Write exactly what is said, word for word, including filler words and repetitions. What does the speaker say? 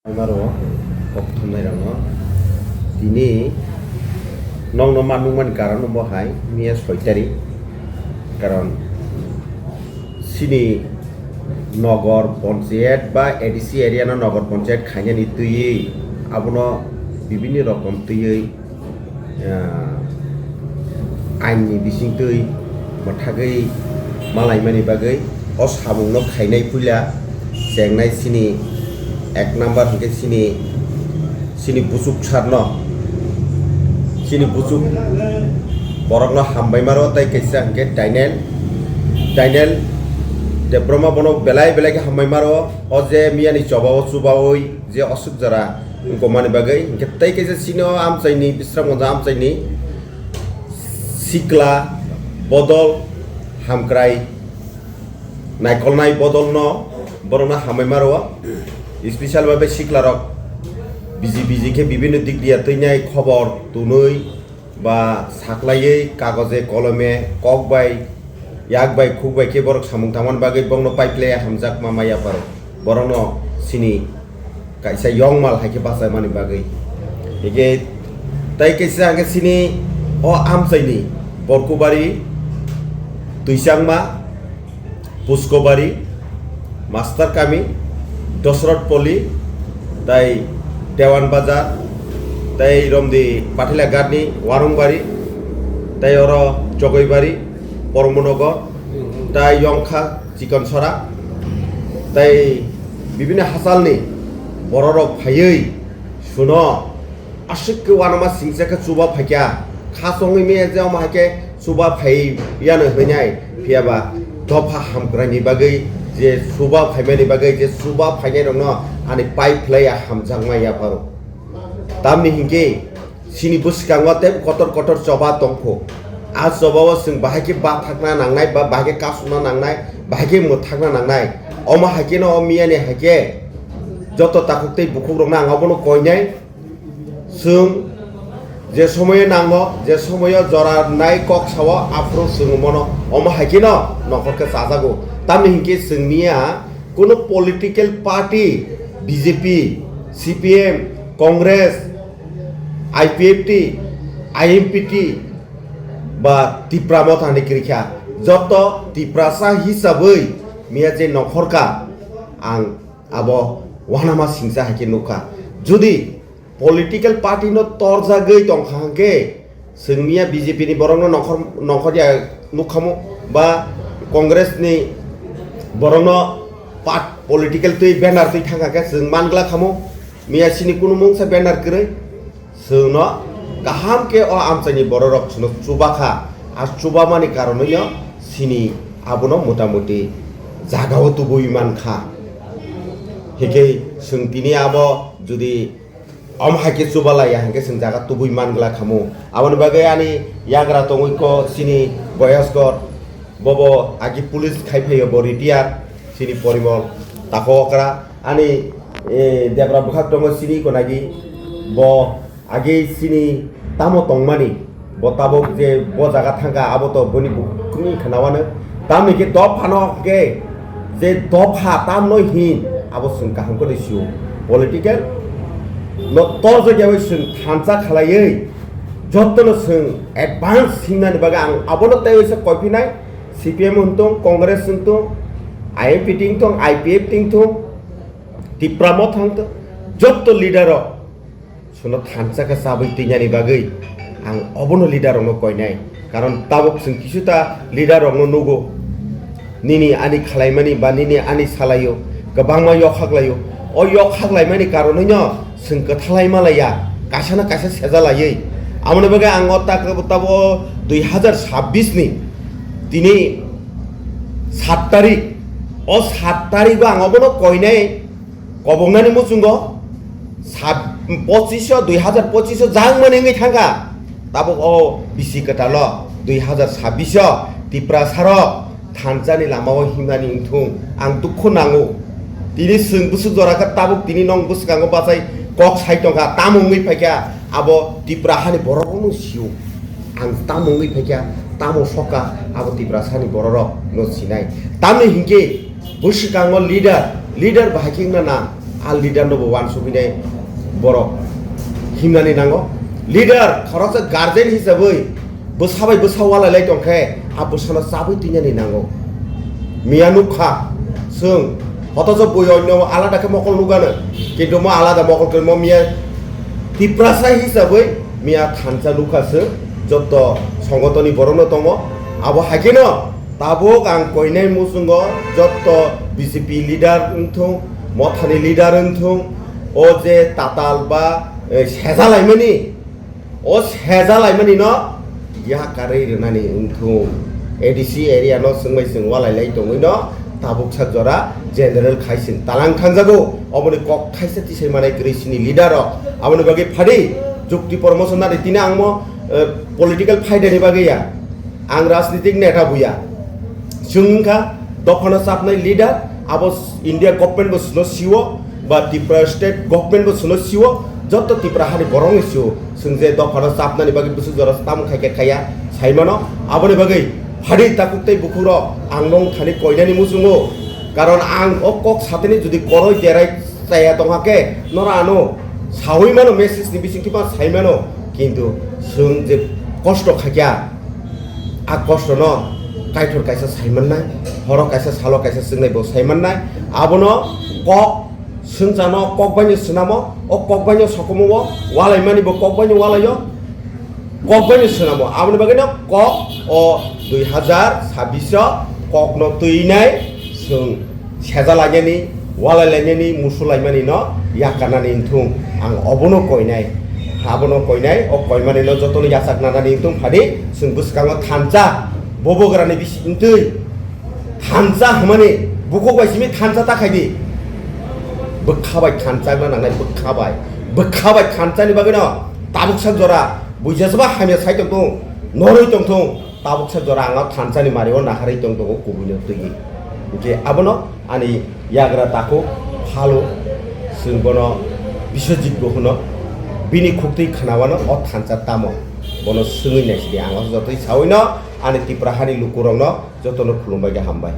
Maro kok thumnai rokno tini nokno ma nukmani karon bo hai miya soi tarik, karon sini nogor ponchayat ba A D C area no nogor ponchayat khainani twiwi abono bibini rokom twiwi ah, ain ni bisingtwi mwthagwi malaimani bagwi o samungno khainai puila chengnai sini ek number hwnkhe sini sini buchuk sarno sini buchuk borokno hambai maro tei kaisa hwnkhe Daniel Daniel Debbarma bono belai belai khe hambai maro o je miyani choba o chubaui je osuk jora wngkokmani bagwi, hwnkhe tei kaisa sini o amchaini Bisramganj amchaini sikla bodol hamkrai naikolnai bodolno borokno hambai maro, special bai bai siklarok biji biji khe bibinno dik diya twinai khobor tunwi ba saklaiwi kagoje kolome kok bai yak bai khuk bai khe borok samung tangmani bagwi bongno pipe lai hamjakma maya paro borokno sini kaisa yongmal hai khe bachai mani bagwi. Hingke tei kaisa hingke sini o amchaini Borkubari, Twichangma, Puskobari, Master Kami, Dosrot Poli, tei Dewan Bazar, tei romdi Pathila Ghatni Warungbari, tei oro Jogoibari, Pormonogo, tei Yongkha, Chikonsora, tei bibini hachalni bororok phaiwi suno aswk khe uanama singcha khe chuba phaikha, kha chongwi manya je omo hai khe chuba phai yano hwnwi nai, phiya ba dopha hamkraini bagwi je chuba phaimani bagwi je chuba phainairokno ani pai phlai ya hamjakma yapharo. Tamni hinkhe sini bwskango tei kotor kotor choba tongkho. A choba o chwng bahai khe bathakna nangnai ba bahai khe kasukna nangnai, bahai khe mwthakna nangnai. Omo hai kheno o miyani hai khe joto takhuk tei bukhukrokno ang obono koinai. Chwng je somoyo nango, je somoyo jora nai kok sao, aphuru chwng omono omo hai kheno nokhor khe chajago. Tamni hinkhe chwng miya kuno political party, B J P, C P M, Congress, I P F T, I M P T ba Tipra Motha hinwi kwrwi kha. Joto Tiprasa hisabwi miya je nokhor kha, ang abo uanama singcha hai khe nukha. Jodi political party no torjagwi tongkha hwnkhe, chwng miya B J P ni borokno nongkhor nongkhor ya nukkhamo ba Congress ni borokno part political twi banner twi thangkha khe chwng mangla khamo. Miya sini kunu mungsa banner kwrwi chwngno kaham khe o amchaini bororok chwngno chubakha. A chubamani karonwino sini abono motamuti jagao tubui mankha. Hikhe chwng tini abo jodi omo hai khe chubalaiya hinkhe chwng jaga tubui mangla khamo. Aboni bagwi ani yagra tongwi kho chini boyoskor, bobo agi police khai phaio, bo retire, chini Porimol Takho okra. Ani, eh, debra bwkhak tongo chini iko nagi, bo agi chini tamo tongmani. Bo tabuk je bo jaga thangkha, abo to boni bukhukni khwnawano. Tamni khe dophano khe je dopha tamno hin, abo chwng kaham khe sio. Political no torjak yawi chwng thansa khalaiwi jotono chwng advance hingnani bagwi ang abono tei waisa koiphinai. C P M wng tong, Congress wng tong, I M P ting tong, I P F ting tong, Tipra Motha wng tong, jotto leader rok. Chwngno thansa khe chabwi twinani bagwi ang obono leader rokno koinai. Karon tabuk chwng kisu ta leader rokno nugo. Nini ani khalaimani ba nini ani salaio kwbangma yok haklaio. O yok haklaimani karonwino chwng kwthalai malaiya, kaisano kaisa seja laiwi. Aboni bagwi ang o tak-, tabuk o dui hazar sabbish ni tini sat tarik, o sat tarigo ang obono koinai. Koboknani muchungo sab-, pochiso, dui hazar pochiso jangmani wngwi thangkha. Tabuk o bisi kwtalo dui hazar sabbiso Tiprasarok thansani lamao himnani wngthung, ang dukhu nango. Tini chwng bwswk jora khe tabuk tini nong bwskango bachai kok sai tongkha, tamo wngwi phaikha abo Tipra hani borok wngno sio. Ang tamo wngwi phaikha, tamo sokha abo Tiprasani bororok no sinai. Tamni hinkhe bwswkango leader, leader bahai khe wngna nang. A leader no bo wansugwi nai borok himnani nango. Leader khoroksa guardian hisabwi bwsa bai bwsa walai lai tongkhe a bwsano chabwi twinani nango. Miya nukha chwng, hotoso bui onno alada khe mokol nugano, kintu mo alada mokol khe mo miya Tiprasa hisabwi miya thansa nukha chwng, jotto songotoni borokno tongo. Abo haikheno tabuk ang koinai muchungo jotto B J P leader wngthung, mothani leader wngthung, o je tatal ba, eh, sejalaimani, o sejalaimani no yakarwi rwnani wngthung. A D C area no swngbai swng walai lai tongwi no tabuk sak jora general khai swng talang thangjago. Oboni kok thaisa tisai manai kwrwi sini leader rok. Aboni bagwi phadi jukti promotion nani tini ang mo, eh, political phaidani bagwi ya. Ang rajnitik neta buya. Chwng wngkha dophano chapnai leader, abo India government bo chwngno siwo, ba Tripura state government bo chwngno siwo, jotto Tripura hani borokno siwo. Chwng je dophano chapnani bagwi bwswk jora tamo khaikha khaiya saimano, aboni bagwi phadi takhuk tei bukhukrok ang nong thani koinani muchungo. Karon ang o kok satini jodi koroi derai chaya tongha khe, noro ano sawi mano, message ni bisingtwi ma sai mano, kintu chwng je kosto khaikha, a kosto no Kaitor kaisa sai mannai, horo kaisa, salo kaisa chwngnai bo sai mannai. Abono kok swngjano kok baino swnamo, o kok baino sokomo o walai mani bo kok baino walaio, kok baino swnamo. Aboni bagwi no kok o dui hazar sabbish o kok no twinai chwng sejalainani, walailaimanino, musulaimani no yakarnani wngthung. Ang obono koinai, abono koinai, o koimani no jotono yachak nanani wngthung. Phadi chwng bwskango thansa, bobo grani bisingtwi thansa hwnmani bukhuk bai simi thansa ta khaidi. Bwkha bai thansa wngna nangnai, bwkha bai, bwkha bai thansani bagwi no tabuk sak jora buijasaba hamya sai tongthung, norwi tongthung. Tabuk sak jora ang o thansani mari o naharwi tong tongo kubui no twiwi. Hinkhe abono ani yagra takhuk phalo chwng bono Biswajit bo hwno. Bini khuktwi khwnawano o thansa tamo? Bono swngwi naisidi, ang o jotoi sawi no ani Tipra hani lukurokno jotono khulumbai khe hambai.